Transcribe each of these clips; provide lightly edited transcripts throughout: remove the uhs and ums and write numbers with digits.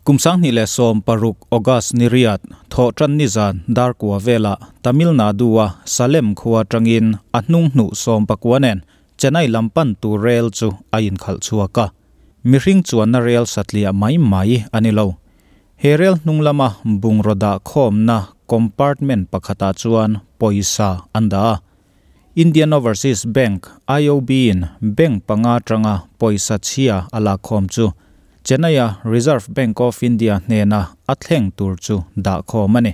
Kum 2016 August ni riat, Thawhtan ni zan dar kua vela Tamil Nadu-a Salem khua atangin a hnung hnuh 19 nen Chennai lam pan tur rel chu a inkhalh chhuak a. Mihring chuanna rel satliah mai mai a ni lo. He rel hnung lama bungraw dah khawmna compartment pakhatah chuan pawisa an dah a. Indian Overseas Bank, IOB, in bank panga atanga pawisa chhia a lakkhawm chu Chennai-a Reserve Bank of India hnena a thleng tur chu dahkhawm a ni.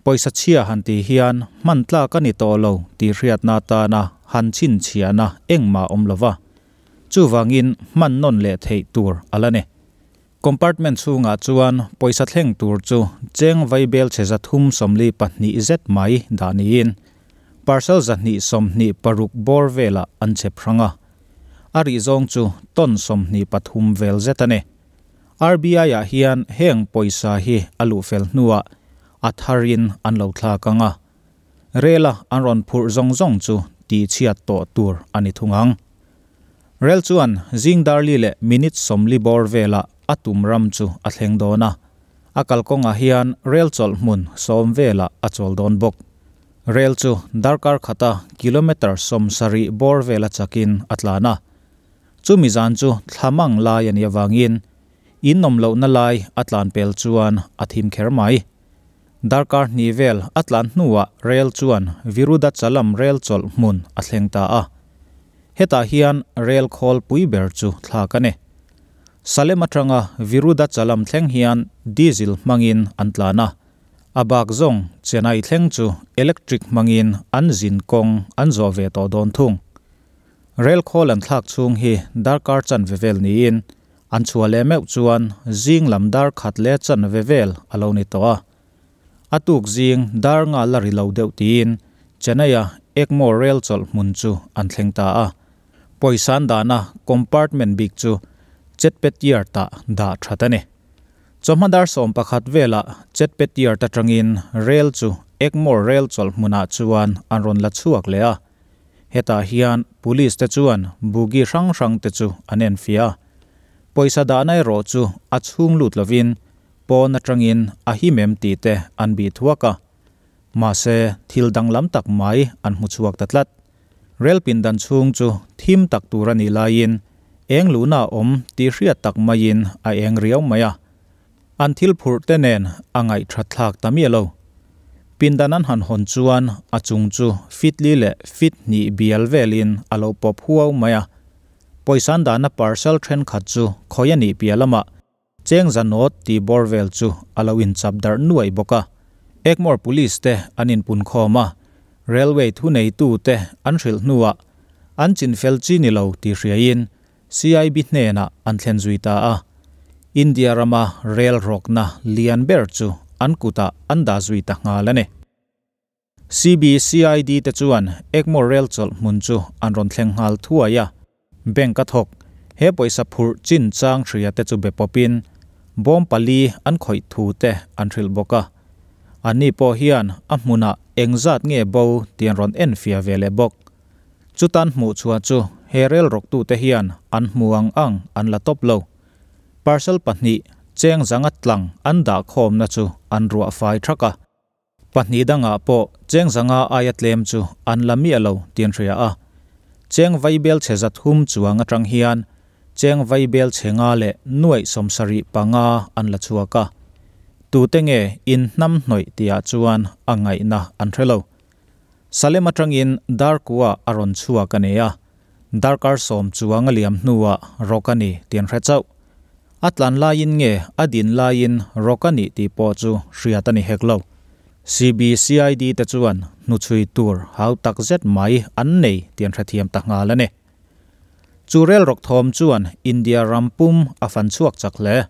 Pawisa chhia han tih hian hman tlak a ni tawh lo tih hriatna atana han chhinchhiahna engmah awm lova, chuvangin hman nawn leh theih tur a la ni. Compartment chhungah chuan pawisa thleng tur chu cheng vaibel chhe 342 zet mai dah niin parcel 226 bawr velah an chep hrang a. A rih zawng chu ton 23 vel zet a ni. RBI-ah hian heng pawisa hi a luh fel hnuah a tharin an lo thlak ang a. Rela an rawn phurh zawng zawng chu tihchhiat tawh tur a ni thung ang. Rel chuan zing darli leh minute 40 bawr velah a tum ram chu a thleng dawn a. A kalkawngah hian rel chawlh hmun 10 velah a chawl dawn bawk. Rel chu darkar khata kilometer 70 bawr vela chakin a tlan a. Chumi zan chu thlamang lai a nih avangin in awm lohna lai a tlan pel chuan a thim kher mai. Darkar hnih vel a tlan hnuah rel chuan Virudachalam rel chawlh hmun a thleng ta a. Hetah hian rel khawl pui ber chu thlak a ni. Salem atanga Virudachalam thleng hian diesel hmangin an tlan a. A bak zawng Chennai thleng chu electric hmangin an zin kawng an zawh ve tawh dawn thung. Rel khawl an thlak chhung hi darkar chanve vel niin an chhuah leh meuh chuan zing lam dar khat leh chanve vel a lo ni tawh a. A tuk zing dar nga la ri lo deuh tiin Chennai-a Egmore rel chawlh hmun chu an thleng ta a. Pawisan dana compartment bik chu Chetpet Yard-ah dah that a ni. Chawhma dar 11 velah Chetpet Yard atangin rel chu Egmore rel chawlh hmunah chuan an rawn la chhuak leh a. Hetah hian police te chuan bogie hrang hrang te chu an en fiah a. Pawisa dahna erawh chu a chhung lut lovin pawn atangin a him em tih te an bih thuak a. Mahse thil danglam tak mai an hmu chhuak ta tlat. Rel pindan chhung chu thim tak tur a nih laiin eng luhna a awm tih hriat tak maiin a eng riau mai a. An thil phurh te nen a ngaih that thlak ta miah lo. Pindan an han hawn chuan a chung chu fit li leh fit hnih bial velin a lo pawp huau mai a. Pawisan dahna parcel thenkhat chu khawi a nih piah lamah cheng zanawt tih bawr vel chu a lo inchap darh nuai bawk a. Egmore Police te an inpunkhawm a, Railway thuneitu te an hrilh hnuah an chinfel chi ni lo tih hriain CIB hnenah an thlen zui ta a. India rama rel rawkna lian ber chu an kutah an dah zui ta nghal a ni. CBCID te chuan Egmore rel chawlh hmun chu an rawn thleng nghal thuai a. Bank a thawk, he pawisa phurh chin chang hria te chu be pawpin bawm pali an khawih thu te an hrilh bawk a. Anni pawh hian a hmunah engzat nge bo tih an rawn en fia ve leh bawk. Chutan hmuh chhuah chu he rel rawktu te hian an hmu ang ang an la tawp lo. Parcel pahnih cheng zanga tlang an dah khawmna chu an ruah fai thak a. Pahnih dangah pawh cheng zanga aia tlem chu an la miah lo tih an hria a. Cheng vaibel chhe 300 chuang atang hian cheng vaibel chhe nga leh nuaih 75 an la chhuak a. Tute nge in hnam hnawih tihah chuan a ngaihna an hre lo. Salem atangin dar kua a rawn chhuak a ni a. Darkar 10 chuang a liam hnuah rawk a ni tih an hre chauh. A tlan laiin nge a din laiin rawk a nih tih pawh chu hriat a ni hek lo. CBCID te chuan hnuchhui tur hau tak zet mai an nei tih an hrethiam ta nghal a ni. Chu rel rawk thawm chuan India ram pum a fan chhuak chak hle.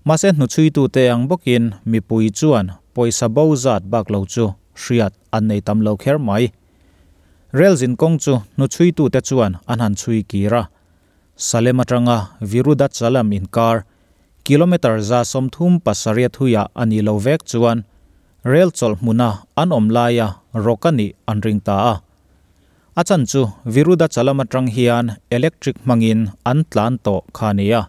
Mahse hnuchhui tu te ang bawkin mipui chuan pawisa bo zat bak lo chu hriat an nei tam lo kher mai. Rel zin kawng chu hnuchhui tu te chuan an han chhui kir a. Salem atanga Virudachalam inkar kilometer 137 thuia a ni lo vek chuan rel chawlh hmuna an awm laia rawk a nih an ring ta a. A chan chu Virudachalam atang hian electric hmangin an tlan tawh kha a ni a.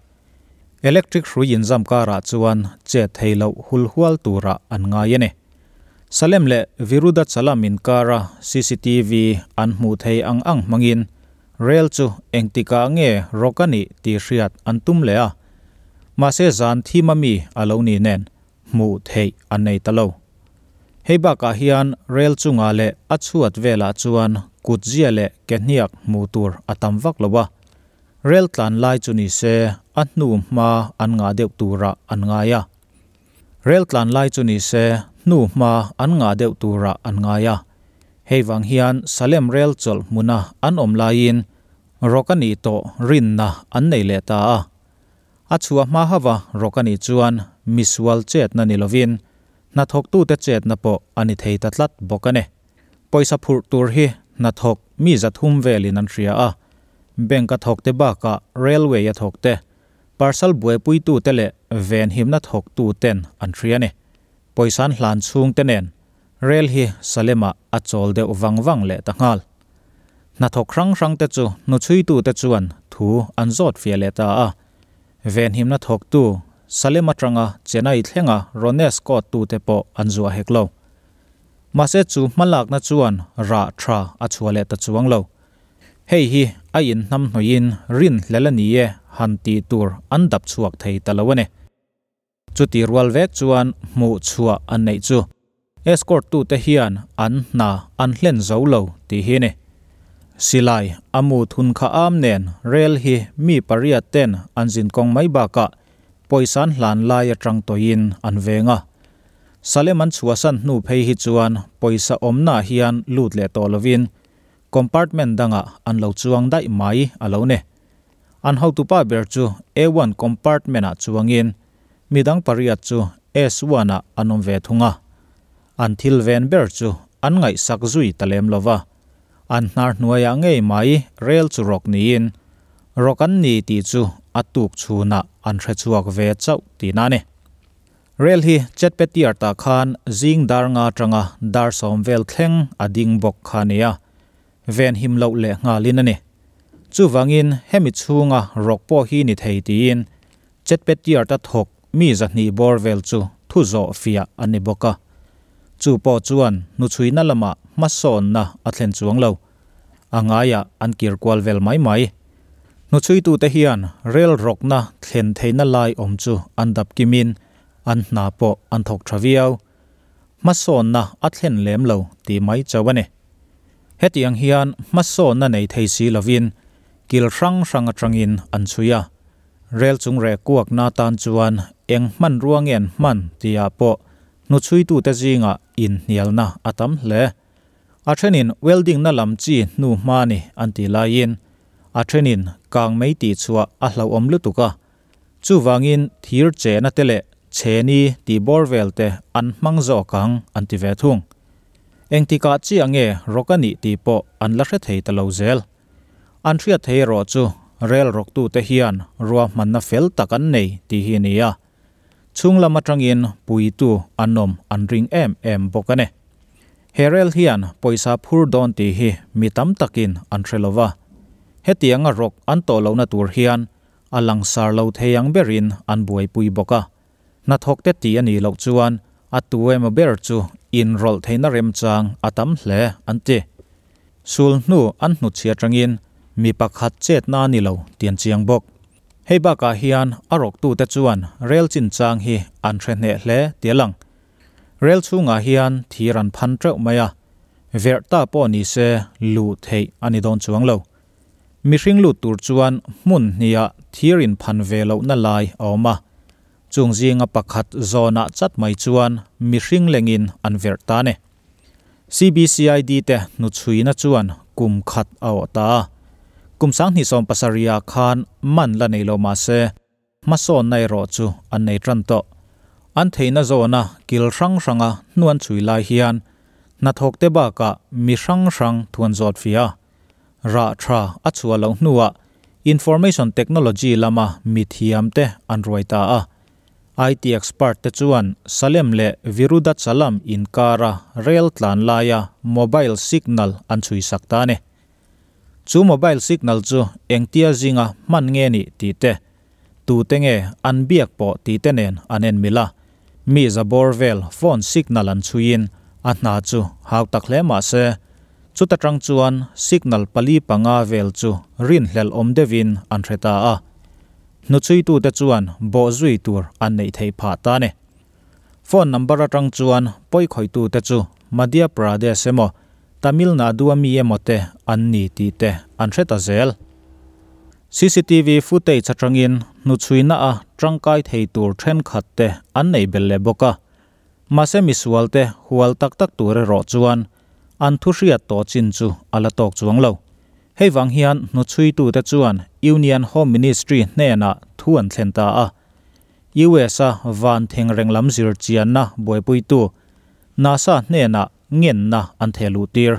Electric hrui inzam karah chuan chet theih loh hulhual turah an ngai a ni. Salem leh Virudhachalam inkara cctv an hmuh theih ang ang hmangin rel chu engtikah nge rawk a nih tih hriat an tum leh a, mahse zan thim ami a lo ni nen hmuh theih an nei ta lo. Hei bakah hian rel chungah leh a chhuat velah chuan kutzia leh ke hniak hmuh tur a tam vak lo a, rel tlan lai chu ni se a hnu hma an ngah deuh turah an ngai a. Rel tlan lai chu ni se hnu hma an ngah deuh turah an ngai a. Hei vang hian Salem rel chawlh hmuna an awm laiin rawk a nih tawh rinna an nei leh ta a. A chhuah hma hava rawk a nih chuan misual chetna ni lovin hnathawktute chetna pawh a ni thei ta tlat bawk a ni. Pawisa phurh tur hi hnathawk mi 300 velin an hria a, bank a thawkte bakah railway a thawkte, parcel buaipuitute leh venhimna thawktuten an hria a ni. Pawisa an hlan chhungte nen rel hi Salem-ah a chawl deuh vang vang leh ta nghal. Hnathawk hrang hrangte chu hnuchhuitute chuan thu an zawt fiah leh ta a. Venhimna thawktu Salem atanga Chennai thlenga rawn escort tute pawh an zuah hek lo. Mahse chu hmalakna chuan rah tha a chhuah leh ta chuang lo. Hei hi a inhnamhnawih-in rinhlel a ni e han tih tur an dap chhuak thei ta lo a ni. Chuti rual vek chuan hmuh chhuah an neih chu escort tute hian an hna an hlen zo lo tih hi a ni. Silai a mu thun kha am nen rel hi mi pariat ten an zin kawng mai bakah pawisa an hlan lai atang tawhin an veng a. Salem an chhuahsan hnu phei hi chuan pawisa awmnaah hian lut leh tawh lovin compartment dangah an lo chuang daih mai a lo ni. An hotupa ber chu A1 compartment-ah chuangin midang pariat chu S1-ah an awm ve thung a. An thil ven ber chu an ngaihsak zui ta lem lo va. An hnar hnuaiah ngei mai rel chu rawk niin rawk an ni tih chu a tuk chhunah an hre chhuak ve chauh tihna a ni. Rel hi Chetpetiart-ah khan zing dar nga atanga dar 10 vel thleng a ding bawk kha a ni a. Ven him loh leh nghalin a ni. Chuvangin hemi chhunga rawk pawh hi ni thei tiin Chetpetiart-a thawk mi 200 bawr vel chu thu zawh fiah a ni bawk a. Chu pawh chuan hnuchhuina lamah hmasawnna a thlen chuang lo. A ngaiah an kir kual vel mai mai. Hnuchhuitute hian rel rawkna thlen theihna lai awm chu an dap kimin an hna pawh an thawk tha viau. Hmasawnna a thlen lem lo tih mai chauh a ni. Hetiang hian hmasawnna nei thei si lovin kil hrang hrang atangin an chhui a. Rel chung reh kuakna tan chuan eng hmanrua nge an hman tihah pawh hnuchhuitute zingah inhnialna a tam hle. A thenin welding na lam chi hnu hma ni an tih laiin a thenin kang mei tih chhuah a hlauhawm lutuk a. Chuvangin thir chena te leh chheni tih bawr vel te an hmang zawk ang an ti ve thung. Engtikah chiah nge rawk a nih tih pawh an la hre thei ta lo zel. An hriat thei erawh chu rel rawktute hian ruahmanna fel tak an nei tih hi a ni a. Chhung lam atangin puitu an awm an ring em em bawk a ni. He rel hian pawisa phur dawn tih hi mi tam takin an hre lo va. Hetianga rawk an tawh lohna tur hian a langsar lo thei ang berin an buaipui bawk a. Hnathawkte tih a nih loh chuan a tu emaw ber chu inrawlh theihna remchang a tam hle an ti. Sul hnu an hnutchhi atangin mi pakhat chetna a ni lo tih an chiang bawk. Hei bakah hian a rawktute chuan rel chinchang hi an hre hneh hle tih a lang. Rel chhungah hian thir an phan teuh mai a, verh ta pawh ni se luh theih a ni dawn chuang lo. Mihring lut tur chuan hmun hniah thir inphan ve lohna lai a awm a, chung zinga pakhat zawnah chat mai chuan mihring lengin an verh ta a ni. CBCID te hnuchhuina chuan kum khat a awh ta a, kum 2017 ah khan man la nei lo mah se hmasawnna erawh chu an nei tan tawh. An theihna zawna kil hrang hranga hnu an chhui lai hian hnathawkte bakah mi hrang hrang thuan zawt fia a, rah tha a chhuah loh hnuah information technology lama mi thiamte an ruai ta a. IT expert te chuan Salem leh Virudhachalam inkara rel tlan laia mobile signal an chhui sak ta a ni. Chu mobile signal chu engtia zinga hman nge nih tih te, tute nge an biak pawh tih te nen an en mil a. Mi za bawr vel phone signal an chhuiin a hna chu hau tak hle mah se, chuta tang chuan signal pali panga vel chu rinhlelh awm deuhin an hre ta a. Hnuchhuitute chuan bawhzui tur an neih theih phah ta a ni. Phone number atang chuan pawikhawitute chu Madhya Pradesh emaw Tamil Nadu-a mi emaw te an ni tih te an hre ta zel. Cctv footage atangin hnuchhuina a tangkai thei tur thenkhat te an nei belh leh bawk a. Mahse misual te hual tak tak tur erawh chuan an thu hriat tawh chin chu a la tawk chuang lo. Hei vang hian hnuchhuitute chuan Union Home Ministry hnenah thu an thlen ta a. US-a van thengreng lam zir chianna buaipuitu NASA hnenah ngenna an theh luh tir.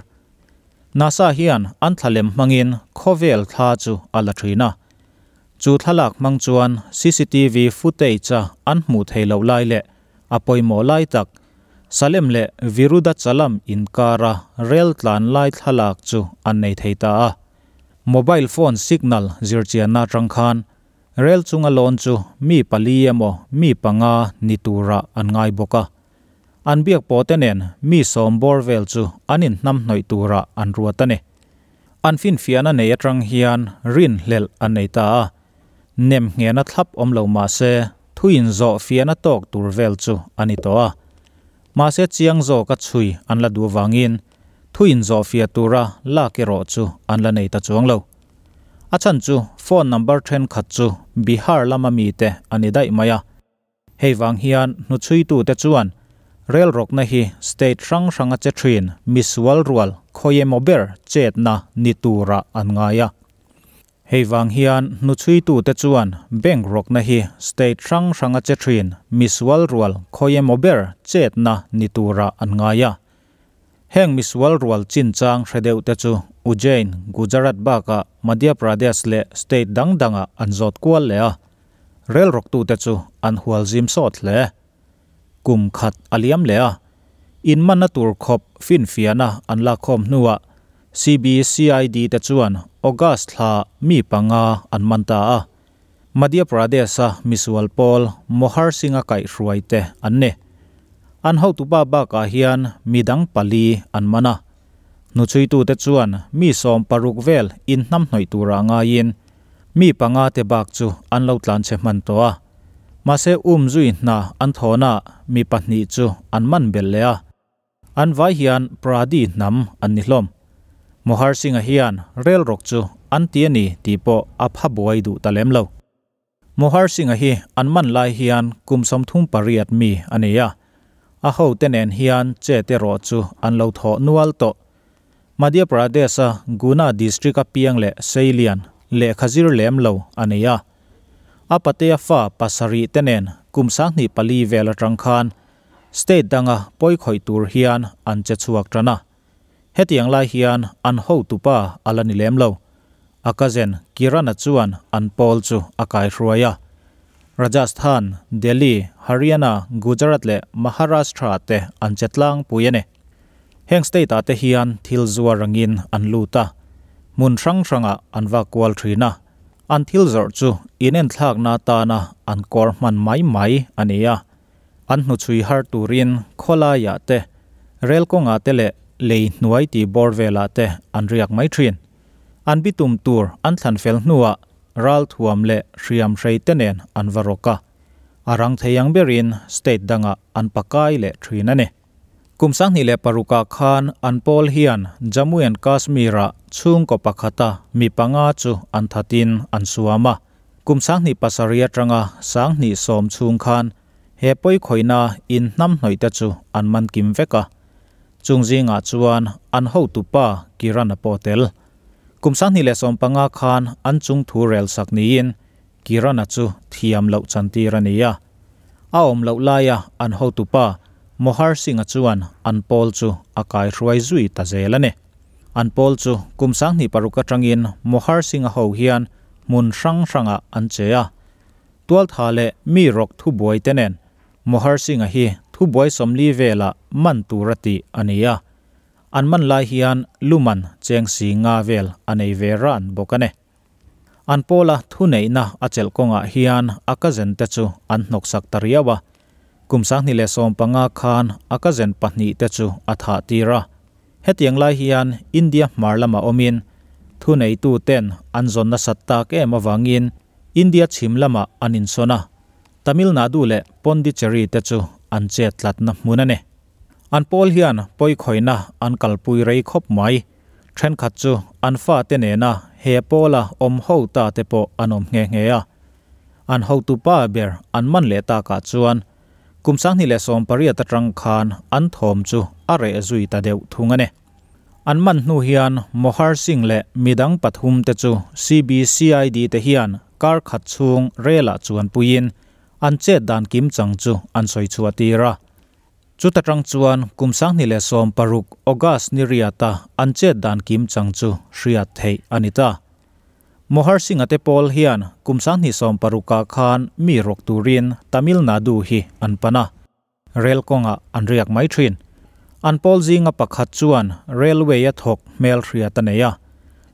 NASA hian an thlalem hmangin khawvel thla chu a la thin a. Chu thlalak hmang chuan cctv footage-a an hmuh theih loh lai leh a pawimawh lai tak, Salem leh Virudhachalam inkara rel tlan lai thlalak chu an nei thei ta a. Mobile phone signal zirchianna atang khan rel chunga lawn chu mi pali emaw mi panga ni turah an ngai bawk a. An biak pawh te nen mi sawm bawr vel chu an inhnamhnawih turah an ruat a ni. An finfiahna nei atang hian rinhlelh an nei ta a. Nem nghena thlap awm lo mah se thuin zawh fiahna tawk tur vel chu a ni tawh a. Mahse chiang zawka chhui an la duh avangin thuin zawh fiah tura lak erawh chu an la nei ta chuang lo. A chhan chu phone number thenkhat chu Bihar lama mite a ni daih mai a. Hei vang hian hnuchhuitute chuan rel rawkna hi state hrang hranga che thin misual rual khawi emaw ber chetna ni turah an ngai a. Hei vang hian hnuchhuitute chuan bank rawkna hi state hrang hranga che thin misual rual khawi emaw ber chetna ni turah an ngai a. Heng misual rual chinchang hre deuh te chu Ujjain, Gujarat bakah Madhya Pradesh leh state dang dangah an zawt kual leh a. Rel rawktute chu an hual zim sawt hle. Kum khat a liam leh a, inmanna tur khawp finfiahna an lakkhawm hnuah CBCID te chuan August thla mi panga an man ta a. Madhya Pradesh-a misual pawl Mohar Singh-a kaihhruai te an ni. An hotupa bakah hian midang pali an man a. Hnuchhuitute chuan mi 16 vel inhnamhnawih tura ngaiin mi panga te bak chu an lo tlanchhe hman tawh a. Mahse um zui hna an thawhnaah mi pahnih chu an man belh leh a. An vai hian Pradi hnam an ni hlawm. Mohar Singh-a hian rel rawk chu an ti a ni tih pawh a pha buai duh ta lem lo. Mohar Singh-a hi an man lai hian kum 38 mi a ni a. A hote nen hian chet erawh chu an lo thawh nual tawh. Madhya Pradesh-a Guna district-a piang leh Seilian lehkha zir lem lo a nei a. A patea fa pasarih te nen kum 2004 vel atang khan state danga pawikhawih tur hian an che chhuak tan a. Hetiang lai hian an hotupa a la ni lem lo. A cousin Kiran-a chuan an pawl chu a kaihruai a. Rajasthan, Delhi, Haryana, Gujarat leh Maharashtra te an che tlangpui a ni. Heng state ah te hian thil zuar angin an lut a, hmun hrang hrangah an vak kual thin a, an thil zawrh chu inenthlakna atana an kawr hman mai mai a ni a. An hnuchhui har turin khawlaiah te, rel kawngah te leh lei hnuai tih bawr velah te an riak mai thin. An bitum tur an thlan fel hnuah ralthuam leh hriam hrei te nen an va rawk a, a rang thei ang berin state dangah an pakai leh thin a ni. Kum 2006 ah khan an pawl hian Jammu and Kashmir-ah chhungkaw pakhata mi panga chu an thatin an suam a. Kum 2007 atanga 2010 chhung khan he pawikhawihna inhnamhnawih te chu an man kim vek a. Chung zingah chuan an hotupa Kiran-a pawh tel. Kum 2015 khan an chungthu rel sak niin Kiran-a chu thiam loh chantir a ni a. A awm loh laia an hotupa Mohar Singh-a chuan an pawl chu a kaihruai zui ta zel a ni. An pawl chu kum 2006 atangin Mohar Singh-a ho hian hmun hrang hrangah an che a. Tualtha leh mi rawk thubuai te nen Mohar Singh-a hi thubuai 40 velah man tur a tih a ni a. An man lai hian luman cheng si nga vel a nei ve ran bawk a ni. An pawla thuneihna a chelh kawngah hian a cousin te chu an hnawksak ta riau a, kum 2015 khan a cousin pahnihte chu a thah tir a. Hetiang lai hian India hmar lamah awmin thuneituten an zawn nasat tak em avangin India chhim lamah an insawn a, Tamil Nadu leh Pondicherry te chu an chet tlatna hmun a ni. An pawl hian pawikhawihna an kalpui rei khawp mai. Thenkhat chu an fate nena he pawla awm ho ta te pawh an awm nghe nghe a. An hotupa ber an man leh takah chuan kum 2018 atang khan an thawm chu a reh zui ta deuh thung a ni. An man hnu hian Mohar Singh leh midang pathum te chu CBCID te hian kar khat chhung relah chuan puiin an chet dan kim chang chu an sawi chhuah tir a. Chuta tang chuan kum 2016 August ni riata an chet dan kim chang chu hriat theih a ni ta. Mohar Singh-a te pawl hian kum 2016 khan mi rawk turin Tamil Nadu hi an pan a. Rel kawngah an riak mai thin. An pawl zinga pakhat chuan railway a thawk hmel hriat a nei a.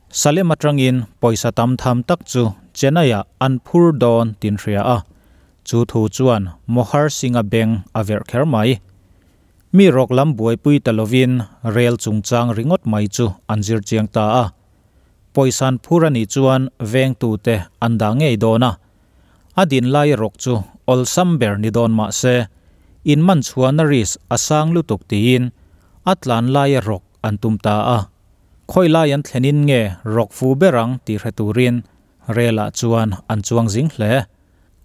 Salem atangin pawisa tam tham tak chu Chennai-ah an phur dawn tin hria a. Chu thu chuan Mohar Singh-a beng a verh kher mai. Mi rawk lam buaipui ta lovin rel chungchang ringawt mai chu an zir chiang ta a. Pawisan phur a nih chuan vengtute an dah ngei dawn a. A din lai rawk chu awlsam ber ni dawn mah se, in man chhuahna risk a sang lutuk tiin a tlan laia rawk an tum ta a. Khawi lai an thlenin nge rawk fu ber ang tih hre turin relah chuan an chuang zing hle.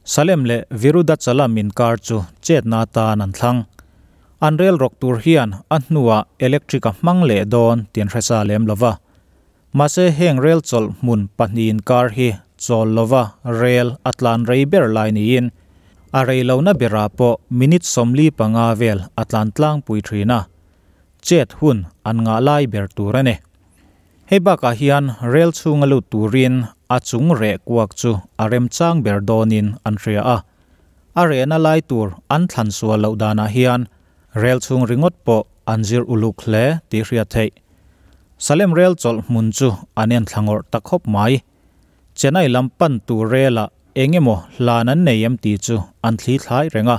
Salem leh Virudhachalam inkar chu chetna atan an thlang. An rel rawk tur hian a hnuah electric a hmang leh dawn tih an hre sa lem lova. Mahse heng rel chawlh hmun pahnih inkar hi chawl lova rel a tlan rei ber lai niin a rei lohna berah pawh minute 45 vel a tlan tlangpui thin a, chet hun an ngah lai ber tur a ni. Hei bakah hian rel chhunga lut turin a chung reh kuak chu a remchang ber dawnin an hria a. A rehna lai tur an thlan sual loh danah hian rel chhung ringawt pawh an zir uluk hle tih hriat theih. Salem rel chawlh hmun chu an en thla ngawrh ta khawp mai. Chennai lam pan tur relah eng emaw hlan an nei em tih chu an thli thlai reng a.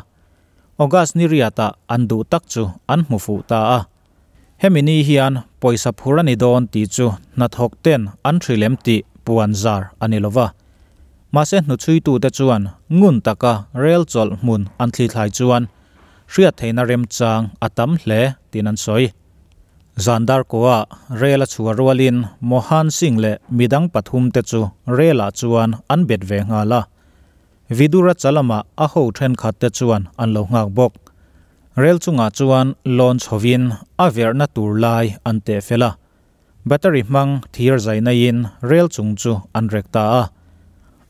August ni riatah an duh tak chu an hmu fuh ta a. Hemi ni hian pawisa phur a ni dawn tih chu hnathawk ten an hrilh em tih puan zar a ni lova. Mahse hnuchhuitute chuan ngun taka rel chawlh hmun an thli thlai chuan hriat theihna remchang a tam hle tiin an sawi. Zan darkawah rel a chhuah rualin Mohan Singh leh midang pathumte chu relah chuan an bet ve nghal a. Vidura chalamah a ho thenkhatte chuan an lo nghak bawk. Rel chungah chuan lawn chhovin a verhna tur lai an teh fel a. Battery hmang thir zainaiin rel chung chu an rek ta a.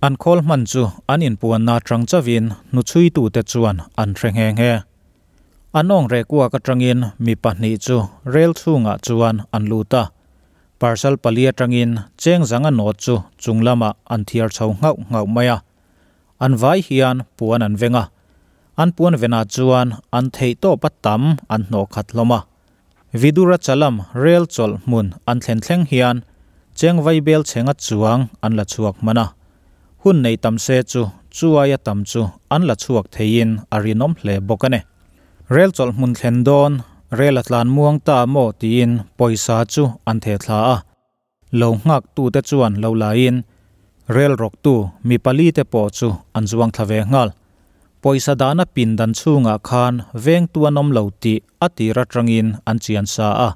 An khawl hman chu an inpuanna atang chauhin hnuchhuitute chuan an hre nghe nghe. An awng reh kuak atangin mi pahnih chu rel chhungah chuan an lut a. Parcel pali atangin cheng zanga nawt chu chung lamah an thiar chho nghauh nghauh mai a. An vai hian puan an veng a. An puan venah chuan an theih tawp a tam an hnawh khat hlawm a. Vidura chalam rel chawlh hmun an thlen thleng hian cheng vaibel chhenga chuang an la chhuak hman a. Hun nei tam se chu chu aia tam chu an la chhuak theiin a rinawm hle bawk a ni. Rel chawlh hmun thlen dawn, rel a tlan muang ta maw tiin pawisa chu an theh thla a. Lo nghaktute chuan lo laiin rel rawktu mi pali te pawh chu an zuang thla ve nghal. Pawisa dahna pindan chhungah khan vengtu an awm lo tih a tir atangin an chian sa a.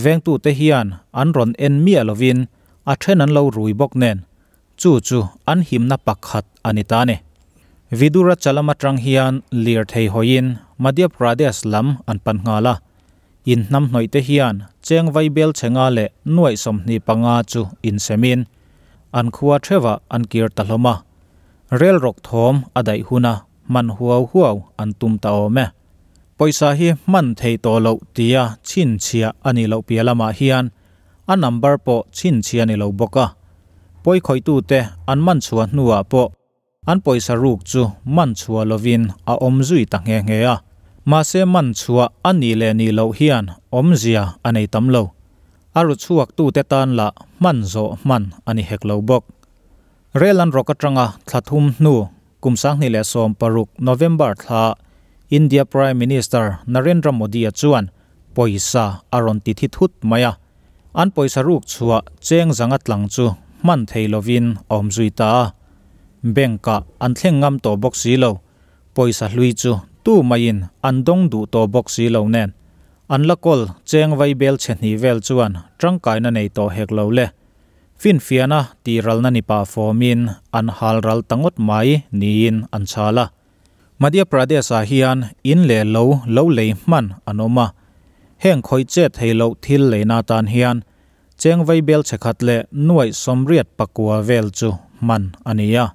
Vengtute hian an rawn en miah lovin a then an lo rui bawk nen chu chu an himna pakhat a ni ta ni. Vidura chalam atang hian lirthei hawiin Madhya Pradesh lam an pan nghal a. In hnam hnawih te hian cheng vaibel chhenga leh nuaih 25 chu insemin an khua theuhah an kir ta hlawm a. Rel rawk thawm a daih huna hman huau huau an tum ta awm e. Pawisa hi hman thei tawh loh tia chhinchhiah a nih loh piah lamah hian a number pawh chhinchhiah a ni lo bawk a. Pawi khawihtute an man chhuah hnuah pawh An pawisa ruk chu man chhuah lovin a awm zui ta nghe nghe a. Mahse man chhuah a nih leh nih loh hian awmzia a nei tam lo. A ru chhuaktute tan lah hman zawh hman a ni hek lo bawk. Rel an rawk atanga thla thum hnu kum 2016 November thla India Prime Minister Narendra Modi-a chuan pawisa a rawn ti thi thut mai a. An pawisa ruk chhuah cheng zanga tlang chu hman thei lovin a awm zui ta a. Bank-ah an thleng ngam tawh bawk si lo. Pawisa hlui chu tu maiin an dawng duh tawh bawk si lo nen. An la kawl cheng vai bel chhe hnih vel chuan tangkaina nei tawh hek lo le. Finfiahna tihralna ni pah fawmin an hal ral ta ngawt mai niin an chhal a. Madhya Pradesh-ah hian in leh lo lo lei hman an awm a. Heng khawih chet thei loh thil leina atan hian cheng vai bel chhe khat leh nuaih 84 vel chu hman a ni a.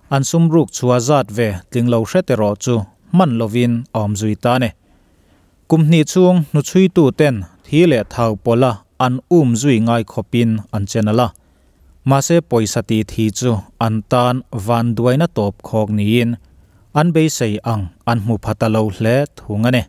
An sum ruk chhuah zat ve tling lo hret erawh chu hman lovin a awm zui ta a ni. Kum hnih chhung hnuchhuitu ten thi leh thau pawlha an um zui ngai khawpin an chen alh a. Mahse pawisa tih thi chu an tan vanduaina tawp khawk niin an beisei ang an hmu pha ta lo hle thung a ni.